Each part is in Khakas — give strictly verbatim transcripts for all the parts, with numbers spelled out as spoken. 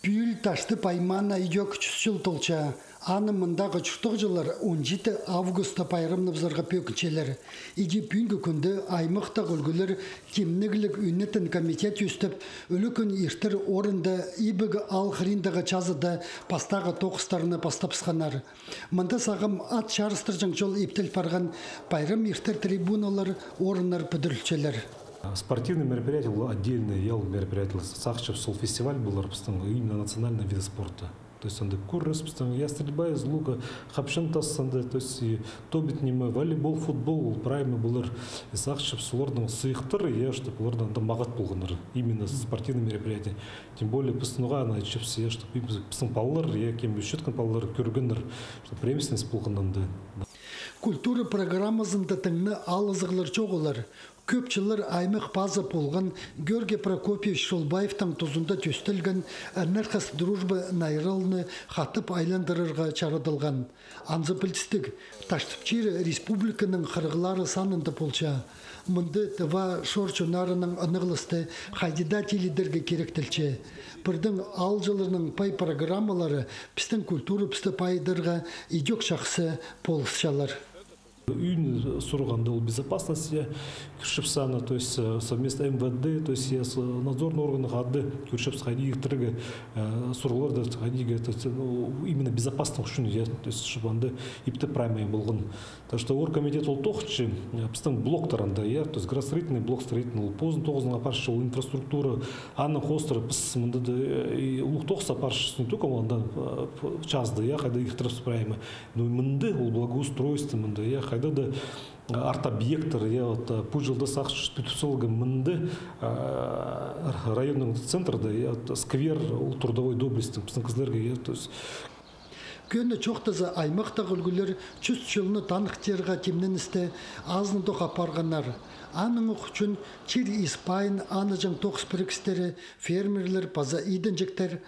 Пӱӱл Таштып аймаана идӧк чӱс чыл толча. Аны мындағы чуртағҷылар он читі августта пайрамнабызарға пӧгінчелер. Иди пӱӱнгі кӱнде аймахтағы ӱлгӱлер тимнігліг ӱнетін комитет ӧстіп, ӱлӱкӱн иртер орында ибігі аал хыриндағы чазыда пастағы тоғыстарны пастапсханнар. Мында сағам ат чарыстырҷаң чол иптел парған, пайрам иртер трибуналар, орыннар пӱдірілчелер. Спортивный мероприятие ол отдельный, я, ол мероприятие. Сағынчам, сол фестиваль полар пістің именно национальный вид спорта. То есть анда кӱрес пістің, я, стрельба из лука, хапчан тас анда, то есть и тобит ниме, волейбол, футбол, ол прайма полар. И сағынчам, соларның сыйыхтары, я, чтоб оларның анда мағат полғаннар. Именно спортивный мероприятие. Тем более пістің оға аны айтчабыс, я, чтоб пістің палалар, я, кем ӱчеткен палалар кӧргеннер, чтоб преемственность полған анда. Культура программазында тың на алызығлар чоғыллар. Кӧп чыллар аймах пазы полған Георгий Прокопьевич Шолбаевтың тузында тӧстелген «Ӧнерхас дружба» найралны хатап айландырарға чарадылған. Анзы пілдістіг, Таштып чирі республиканың хырығлары санында полча. Мында тыва шор чоннарының ынағласты хайди даа тилідерге киректелче. Пірдең аалҷыларның пай программалары пістің культурабысты пайыдарға идӧк чахсы полысчалар. Ӱн сурығ анда ол безопасность, я, кӧрчебіс аны, то есть, э, совместно МВД, то есть, я, с-, надзорный орган хада кӧрчебіс хайди иртірерге, э, сурығларны хайди, то есть, ну, именно безопасность ӱчӱн, я, то есть, чтобы анда ипте прайма полған. Так что оргкомитет ол тоғынча, э, пістің блоктар анда, я, то есть градостроительный, блок строительный, ол позын тоғызын апарча, ол инфраструктура, аның хоостыра піс мында даа, э, и улуғ тоғыс апарчабыс, не только ол анда, э, чазыда, я, хайда иртірібіс прайма. Ну, мында ол благоустройство, мында, я, хайда даа, э, арт-объекттер, я, вот, э, пу чылда сағынчам, пӱдіріп саларға мында, э, районның центрда, я, вот, сквер, ол трудовой доблестьтің пістің кізілерге, я, то есть. Кӧні чоохтаза, аймахтағы ӱлгӱлер чӱс чылны таныхтирға тимненісті азынадох апарғаннар. Аның ох ӱчӱн чир ис-пайын анаҷаң тоғыс пірігістері, фермерлер паза идінҷектер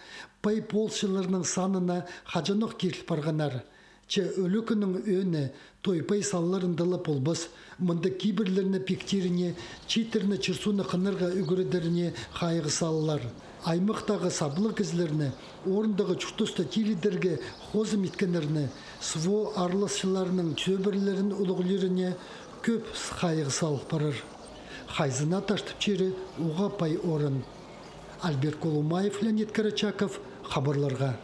пай полысчыларның санына хаҷанох киріл парғаннар. Че ӱлӱкӱннің ӧӧні той-пай салларында ла полбас, мында кибірлерні пиктиріне, чииттерні чир-сууны хынарға ӱгредеріне хайығ салалар. Аймахтағы саблығ кізілерні, орындағы чуртаста тилідерге хозым иткеннерні, СВО аарласчыларының сӧбірелерін улуғлирыне кӧп хайығ салыл парар. Хайзына Таштып чирі уғаа пай орын. Альберт Колумаев, Леонид Карачаков, хабарларға.